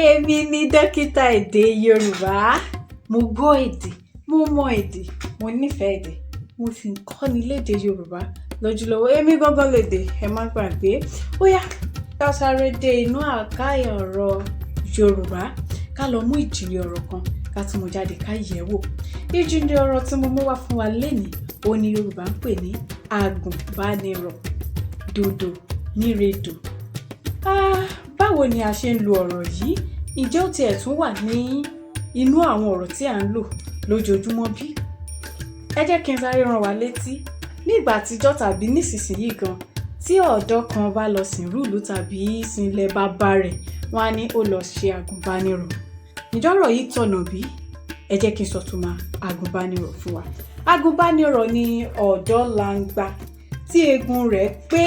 Èmi ni dókítà èdè Yorùbá. Mo gbọ́ èdè, mo mọ èdè, mo nífẹ̀ẹ́ èdè, mo sì ń kọ́ni lédè Yorùbá lójúlówó. Èmi gangan lèdè, ẹ má gbàgbé. Ó yá, ká sáré dé inú àkáì ọ̀rọ̀ Yorùbá, ká lọ mú ìjìnlẹ̀ ọ̀rọ̀ kan, ká tún mú jáde, ká yẹ̀ wò. Ìjìnlẹ̀ ọ̀rọ̀ tí mo mú wá fún wa lénìí, òun ni Yorùbá ń pè ní àgùnbánirọ̀, dòdò níredò. Ah, báwo ni a ṣe ń lo ọ̀rọ̀ yìí? Ǹjẹ́ ó tiẹ̀ tún wà ní inú àwọn ọ̀rọ̀ tí à ń lò lójoojúmọ́ bí? Ẹ jẹ́ kí n sáré rán wa létí. Ní ìgbà àtijọ́ tàbí nísinsìnyí gan, tí ọ̀dọ́ kan bá lọ sìnrú ìlú tàbí sinlẹ̀ bàbá rẹ̀, wọ́n á ní ó lọ ṣe àgùnbánirọ̀. Ǹjẹ́ ọ̀rọ̀ yìí tọ̀nà bí? Ẹ jẹ́ kí n sọ̀túnmọ̀ àgùnbánirọ̀ fún wa. Àgùnbánirọ̀ ni ọ̀dọ́ langba tí eegun rẹ̀ pé,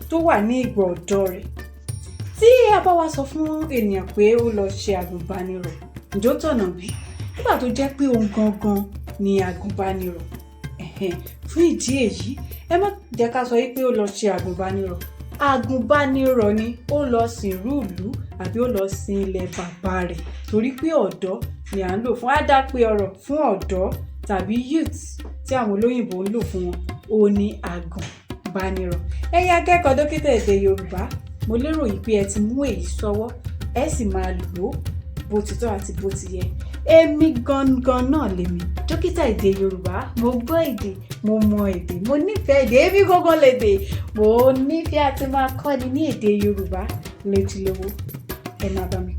tó wà ní ìgbà ọ̀dọ́ rẹ̀. Tí a bá wá sọ fún ènìyàn pé ó lọ ṣe àgùnbánirọ̀, ǹjẹ́ ó tọ̀nà bí? Nígbà tó jẹ́ pé òun gangan ni àgùnbánirọ̀. Ẹ̀hẹ̀n. Fún ìdí èyí, ẹ má jẹ́ ká sọ wípé ó lọ ṣe àgùnbánirọ̀. Àgùnbánirọ̀ ni ó lọ sìnrú ìlú àbí ó lọ sin ilẹ̀ bàbá rẹ̀, torí pé ọ̀dọ́ ni à ń lò fún. Àdàpè ọ̀rọ̀ fún ọ̀dọ́ tàbí youth tí àwọn olóyìnbo ń lò fún wọn, ó ní àgùnbánirọ̀. Ẹ̀yin akẹ́kọ̀ọ́ dókítà èdè Yorùbá, mo lérò yìí pé ẹ ti mú èyí sọ́wọ́, ẹ sì máa lò ó bó ti tọ́ àti bó ti yẹ. Èmi gangan náà lèmi dókítà èdè Yorùbá. Mo gbọ́ èdè, mo mọ èdè, mo nífẹ̀ẹ́ èdè. Èmi gangan lèdè. Mo nífẹ̀ẹ́ àti máa kọ́ni ní èdè Yorùbá lójúlówó. Ẹ máa bá mi.